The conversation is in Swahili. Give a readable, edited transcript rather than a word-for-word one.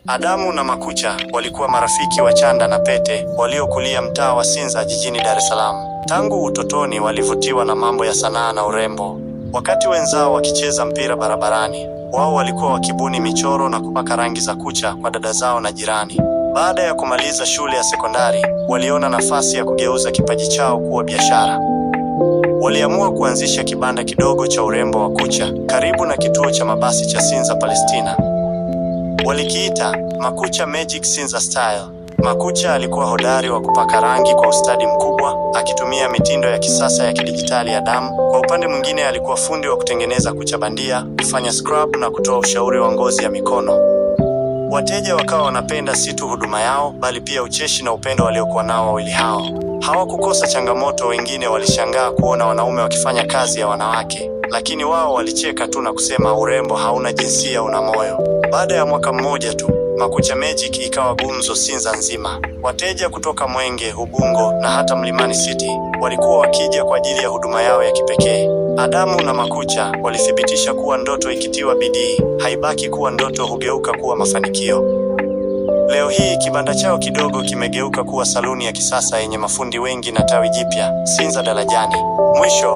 Adamu na Makucha walikuwa marafiki wa chanda na pete waliokulia mtaa wa Sinza jijini Dar es Salaam. Tangu utotoni walivutiwa na mambo ya sanaa na urembo. Wakati wenzao wakicheza mpira barabarani, wao walikuwa wakibuni michoro na kupaka rangi za kucha kwa dada zao na jirani. Baada ya kumaliza shule ya sekondari, waliona nafasi ya kugeuza kipaji chao kuwa biashara. Waliamua kuanzisha kibanda kidogo cha urembo wa kucha karibu na kituo cha mabasi cha Sinza Palestina. Walikiita Makucha Magic Sinza Style. Makucha alikuwa hodari wa kupaka rangi kwa ustadi mkubwa, akitumia mitindo ya kisasa ya kidijitali ya damu. Kwa upande mwingine, alikuwa fundi wa kutengeneza kucha bandia, kufanya scrub na kutoa ushauri wa ngozi ya mikono. Wateja wakawa wanapenda si tu huduma yao, bali pia ucheshi na upendo waliokuwa nao wawili hao. Hawakukosa changamoto. Wengine walishangaa kuona wanaume wakifanya kazi ya wanawake, lakini wao walicheka tu na kusema urembo hauna jinsia, una moyo. Baada ya mwaka mmoja tu, Makucha Magic ikawa gumzo Sinza nzima. Wateja kutoka Mwenge, Ubungo na hata Mlimani City walikuwa wakija kwa ajili ya huduma yao ya kipekee. Adamu na Makucha walithibitisha kuwa ndoto ikitiwa bidii haibaki kuwa ndoto, hugeuka kuwa mafanikio. Leo hii kibanda chao kidogo kimegeuka kuwa saluni ya kisasa yenye mafundi wengi na tawi jipya Sinza Darajani. Mwisho.